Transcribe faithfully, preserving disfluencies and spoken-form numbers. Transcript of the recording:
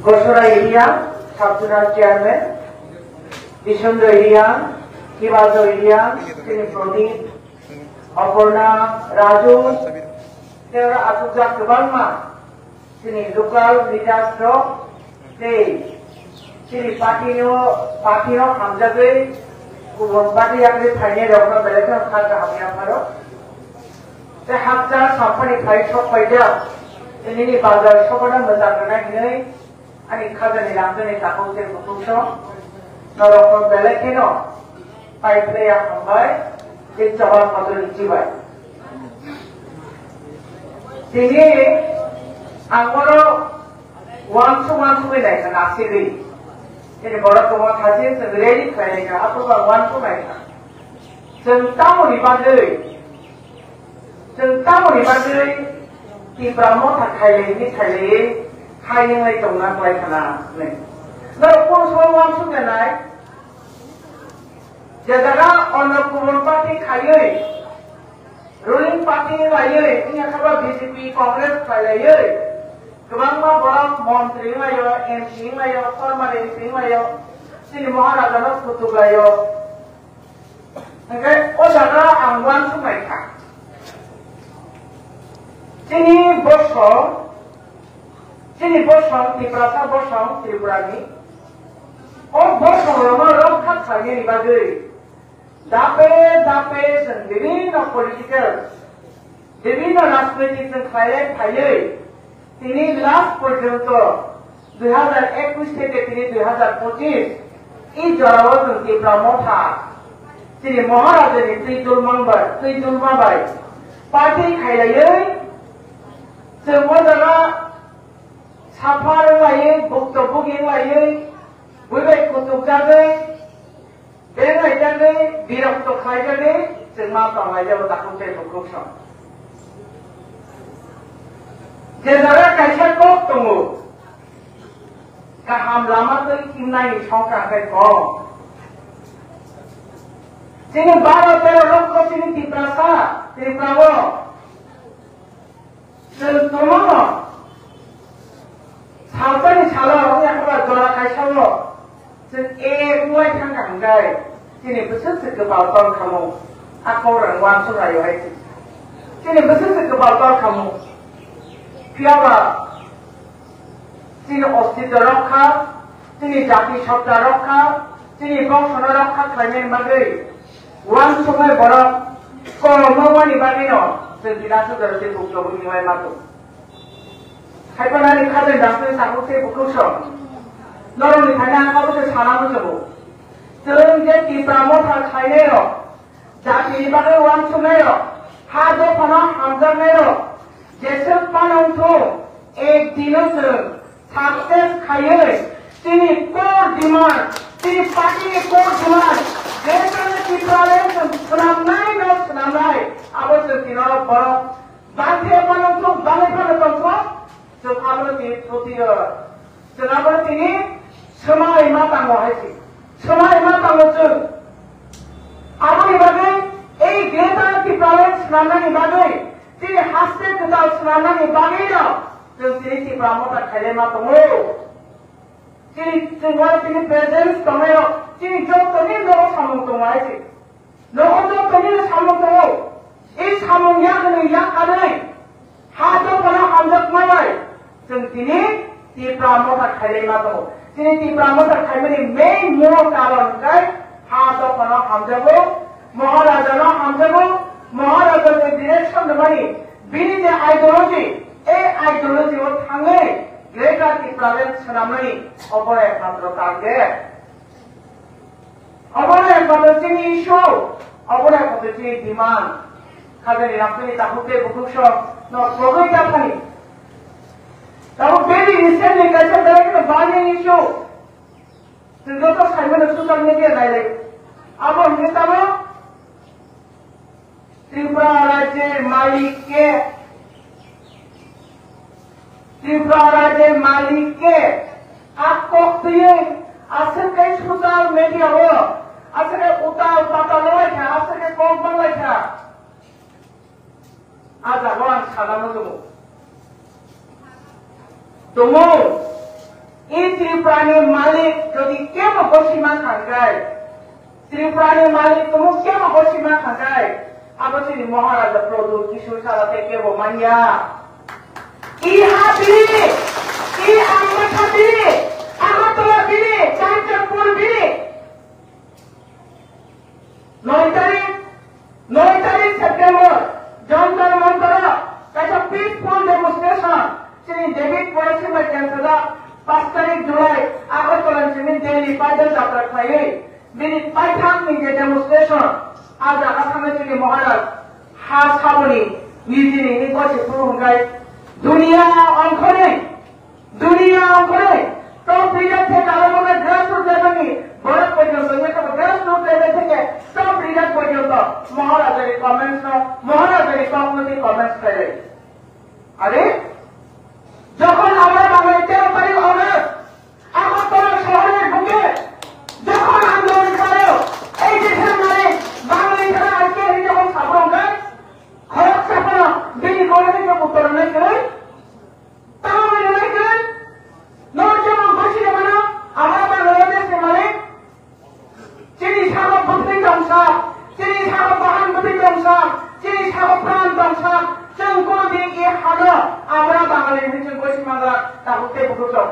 Gosora area, Sub-zonal chairman, Bisondro area, Hibajo area, chini Prodip, Oporna, Raju, tei oro achukjak kwbangma chini local leaders rok tei chini party no, party no hamjagwi kubun party yakri phainai rok no belai kheno kha kaham yapharo. Tei hakcha samphani phai sok paijak, nini bazar sokano mwchang rwnai hinwi ani khajani rangchakni takhuk tei bukhuk song norokno belai kheno pai phlaiya hambai tei choba kotor ni chibai. Tini ang oro uansuk uansugwi naikha nasigwi. Tini borok tongo thasi chwng ready khlai naikha, aphuru ang uansuk naikha. Chwng tamoni bagwi Chwng tamoni bagwi Tipra Motha khailai hwnwi khailaiwi hai wnglai tongna klai khna hwnwi. Norok kung song uansuk ya nai? Je jaga onno kubun party khaiwi, ruling party wngaiwi, wngya khe bo B J P, Congress khailaiwi, kwbangma borok montri wnglaio, M P wnglaio, former M P wnglaio, chini Maharajano kutuk laio. Hingke o jaga ang uansuk nai kha. Chini bosong, chini bosong, Tiprasa bosong, Tripura ni. O bosong rokno rokha khlainani bagwi dape dape chwng bibhinno political Bibhinno rajnoitik chwng khlailai phaiwi tini last porjonto dui hazar ekush theke tini dui hazar pochis i jorao chwng Tipra Motha chini Maharajani twi dulmang bai, twi dulma bai party khailaiwi chwng o jaga saphar wngwlaiwi, bukto bugi wngwlaiwi, bui bai kutuk jagwi, Beng laijagwi, birokto khlaijagwi, chwng ma tong laijabo takhuk tei bukhuk song. Je jaga kaisa kok tongo, kaham lama twi himnani songkha khe kok. Chini baro tero lokho chini Tiprasa, Tripura o. Chwng tongo, salsani salo wngya khe ba jora kaisa o chwng ek wngwi thangkha hwnkhe chini bwswk se kwpal tol khamu, a kok rang uansuk laio hai se. Chini bwswk se kwpal tol khamu. Phiya ba chini ostitw rok kha, chini jati sotta rok kha, chini bongsono rok kha khlainani bagwi. Uansuknai borok kolomno wani bagwino chwng kinasuk jora tei bukjagwi hinwi ma tongo. Haiphano ani khajani rangchakni takhuk tei bukhuk song. Norokni phaino ang abo se sana muchungo. Chwng je Tipra Motha khlainairok, jatini bagwi uansuknairok, ha dophano hamjaknairok, jeswk phano wngthung, ek dino chwng Success khaiwi chini core demand, chini party ni core demand, Greater Tipraland chwng swnamnai no swnamnai, abo chwng tino borok bangkhe phano thuk, bangwi phano tongthok, chwng abono tini thutiyo. Chwng abono tini swmai ma tango hai se. Swmai ma tango chwng. Aboni bagwi ei Greater Tipraland swnamnani bagwi chini haste kwtal swnamnani bagwi no Chwng tini Tipra Motha khailai ma tongo. Chini, chwng oro tini presence tongnai rok, chini joto ni nogo samung tongo hai se. Nogo joto ni samung tongo. I samung yagnwi yakarwi ha dophano hamjak manai. Chwng tini Tipra Motha khailai ma tongo. Chini Tipra Motha khaimani main mul karon hwnkhe ha dophano hamjago, Maharaja no hamjago, Maharaja ni direction rwmani. Bini je ideology, ei ideology o thangwi Greater Tipraland swnamnani obo ekmatro target. Obo ekmatro chini issue, obo ekmatro chini demand. Khajani rangchakni takhuk tei bukhuk song no pogwi ta thani. Tabuk very recently kaisa belai kheno burning issue. Chwng joto saimano social media nailai. Abo hwnkhe tamo Tripura rajyer malik ke, Tripura rajyer malik ke, a kok twiwi aswk khe social media o, aswk khe utal patal wnglaikha, aswk khe kok banglaikha. A jaga o ang sana muchungo. Tongo. I Tripurani malik jodi kebo gosi ma khangai, Tripurani malik tumu kebo gosi ma khangai, abo chini Maharaja Pradyut Kishore Sarma tei kebo manya. I ha bini, i Ambatha bini, Agartala bini, Kanchanpur bini. Noi tarik, noi tarik September, Jantar Mantar-o kaisa peaceful demonstration, chini David Boyce bai kensajak, pash tarik July, Agartala chini Delhi paidal jatra khlaiwi, bini paithakni je demonstration, a jaga thangwi chini Maharaj ha saboni nijini ni gosi phuru hwnkhai, duniya ongkhorwi, Duniya ongkhorwi top leader theke aro mane grassroots level ni borok porjonto, grassroots level theke top leader porjonto Maharajani comments no, Maharajani kok no tei comments khailai. Are, jokhon amra Bangla tero tarik August, Agartala shohorni buke jokhon andolon khlaio, ei desha nai Bangla thara aike hini jokhon sabrong khai, khorok saphano bini kore hini uttor nai khlai. Tamo bai rwnai khe, no jemon gosi rwmano, amra ba rwya de se malik. Chini sago bwtwi tongsa, chini sago bahan bwtwi tongsa, chini sago pran tongsa, chwng kunu din e hano, amra Bangali hwnwi chwng gosi mangra, tabuk tei bukuchok.